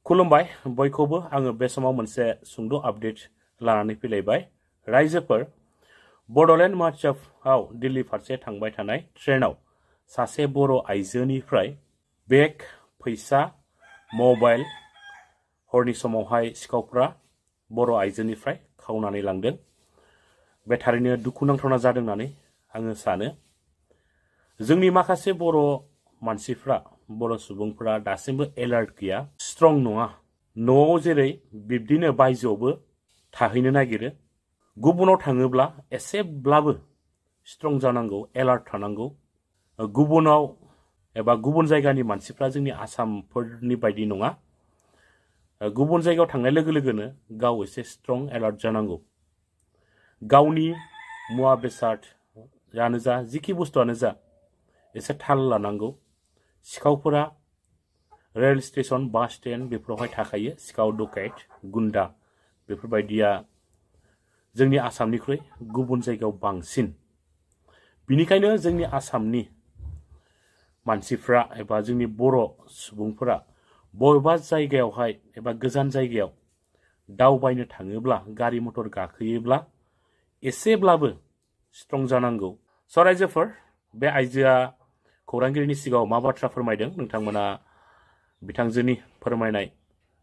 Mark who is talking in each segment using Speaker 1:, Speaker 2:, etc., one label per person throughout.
Speaker 1: खुलुमबाय बयखौबो आङो बे समाव मोनसे सुंद' आपडेट लानानै फैलायबाय। रायजोफोर बड'लेण्ड महोत्सवआव दिल्ली फारसे थांबाय थानाय ट्रेनाव सासे बर' आइजोनिफ्राय बेग, फैसा, मबाइल हरनि समावहाय सिखावफ्रा बर' आइजोनिफ्राय खावनानै लांदों। बे थारैनो दुखुनांथावना जादों होननानै आङो सानो। जोंनि माखासे बर' मानसिफ्रा बर' सुबुंफ्रा दासिमबो एलार्ट गैया, स्ट्रं नङा। न'आव जेरै बिब्दिनो बायजोआवबो थाहैनो नागिरो। गुबुनाव थाङोब्ला एसेब्लाबो स्ट्रं जानांगौ, एलार्ट थानांगौ। गुबुनाव एबा गुबुन जायगानि मानसिफ्रा जोंनि आसामफोरनि बायदि नङा। गुबुन जायगायाव थांनाय लोगो लोगोनो गाव एसे स्ट्रं एलार्ट जानांगौ। गावनि मुवा बेसादानो जा जिखि बुस्थुआनो जा एसे थाल लानांगौ। सिखावफोरा रेल स्टेशन, बास स्टेन्ड बेफोरावहाय थाखायो। सिखाव, डकेट, गुन्डा बेफोरबायदिया जोंनि आसामनिख्रुइ गुबुन जायगायाव बांसिन। बिनिखायनो जोंनि आसामनि मानसिफ्रा एबा जोंनि बर' सुबुंफोरा बबेबा जायगायावहाय एबा गोजान जायगायाव दावबायनो थाङोब्ला, गारि मटर गाखोयोब्ला एसेब्लाबो स्ट्रं जानांगौ। रायजोफोर, बे आइजोआ खौरांगिरिनि सिगाङाव मा बाथ्रा फोरमायदों नोंथांमोना बिथांजोनि फोरमायनाय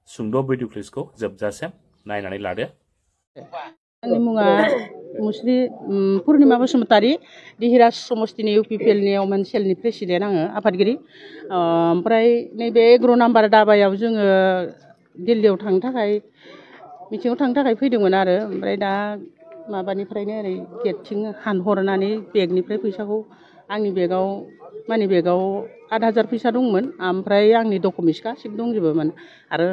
Speaker 1: सुंद' भिडिअ क्लिपखौ जोबजासिम नायनानै लादो।
Speaker 2: आंनि मुङा मुस्रि पुर्निमा बसुमतारी, दिहिराज समस्तिनि UPPL नि अमेन सेलनि प्रेसिडेन्ट आङो, आफादगिरि। ओमफ्राय नैबे 11 नाम्बार दाबायाव जोङो दिल्लीयाव थांनो थाखाय मिटिङाव थांनो थाखाय फैदोंमोन आरो। ओमफ्राय दा माबानिफ्रायनो ओरै गेटथिं हानहरनानै बेगनिफ्राय फैसाखौ आंनि बेगाव मानि बेगाव 8,000 फैसा दंमोन। ओमफ्राय आंनि डकुमेन्टस गासिबो दंजोबोमोन आरो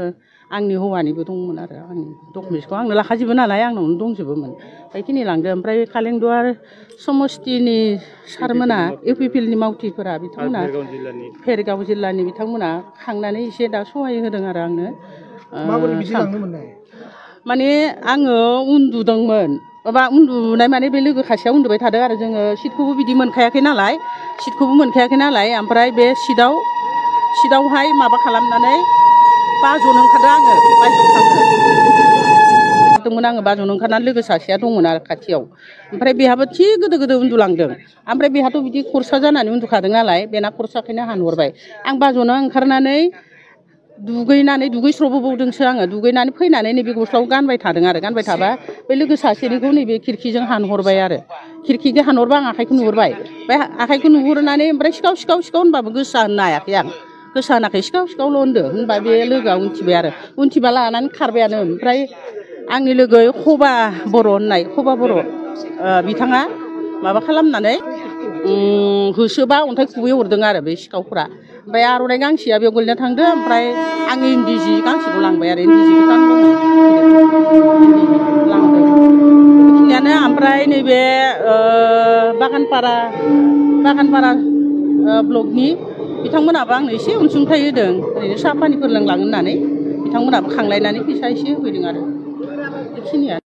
Speaker 2: आंनि हौवानिबो दंमोन आरो आंनि डकुमेन्टसखौ आंनो लाखाजोबो नालाय आंनावनो दंजोबोमोन। बेखिनि लांदो। ओमफ्राय कालेंदुवार समस्तिनि सारमोना UPPL नि मावथिफोरा बिथांमोना भेरगाव जिल्लानि बिथांमोना खांनानै एसे दा सहाय होदों आरो आंनो। माने आङो उन्दुदोंमोन, माबा उन्दुनाय माने बे लोगो खासेया उन्दुबाय थादों आरो जोङो सिटखौबो बिदि मोनखायाखै नालाय, ओमफ्राय बे सिटआवहाय माबा खालामनानै बाज'नो ओंखारदों आङो, बाज'नो ओंखारनानै लोगो सासेया दंमोन आरो खाथियाव। ओमफ्राय बेहाबो थिग गोदो गोदो उन्दुलांदों। ओमफ्राय बेहाथ' बिदि खरसा जानानै उन्दुखादों नालाय, बेना खरसाखौनो हानहरबाय। आं बाज'नो ओंखारनानै दुगैस्र'बो बावदोंसो आङो। दुगैनानै फैनानै नैबे गस्लाखौ गानबाय थादों आरो। गानबाय थाबा बे लोगो सासेनिखौ नैबे खिरखिजों हानहरबाय आरो। खिरखिजों हानहरबा आं आखाइखौ नुहुरबाय। बे आखाइखौ नुहुरनानै ओमफ्राय सिखाव होनबाबो गोसा होननो हायाखै आं। गोसा होनाखै, सिखावल' होनदो। होनबा बे लोगोआ उनथिबाय आरो। उनथिबा लानानै खारबायानो। ओमफ्राय आंनि लोगो खबा बर' बिथाङा माबा खालामनानै होसोबा अन्थाइ खुबै हरदों आरो बे सिखावफ्रा। ओमफ्राय आर'नाइ गांसेया बेयाव गोलैना थांदों। ओमफ्राय आंनि इन्दि जि गांसेखौ लांबाय आरो। इन्दि जिखौ लांदों बेखिनियानो। ओमफ्राय नैबे बागानपारा ब्लकनि बिथांमोनाबो आंनो एसे अनसुंथाइ होदों, ओरैनो साहा पानिफोर लोंलांनो होननानै। बिथांमोनाबो खांलायनानै फैसा एसे होफैदों आरो। बेखिनियानो।